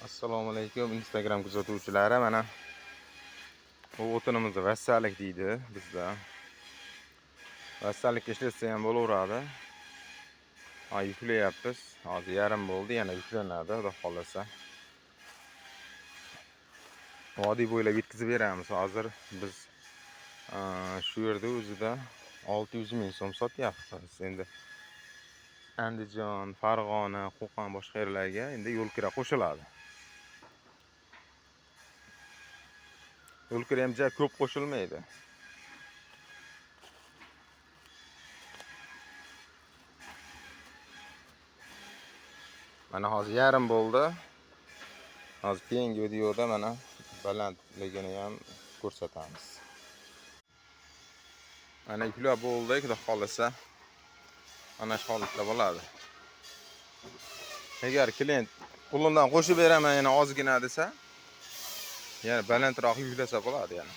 Assalomu alaykum Instagram kuzatuvchilari. Mana bu o'tinimizni vassalik deydi bizda. Vassalikka ishlatsa ham bo'laveradi. Ha, yuklayapmiz. Hozir yarim bo'ldi, yana yuklanadi, xudo xolasa. Vodiy bo'ylab yetkazib beramiz. Hozir biz shu yerda o'zida 600 ming so'm sotyapmiz. Endi Andijon, Farg'ona, Qo'qon boshqa yerlarga endi yo'l kira qo'shiladi. Yo'l kira ham ja ko'p qo'shilmaydi. Mana hozir yarim bo'ldi. Hozir keyingi videoda mana balandligini ham ko'rsatamiz. Mana yuklab bo'ldi, xudo xolasa. Mana shu holatda bo'ladi. Agar klient pulimdan qo'shib beraman yana ozgina desa, yana balandroq yuklasa bo'ladi yana.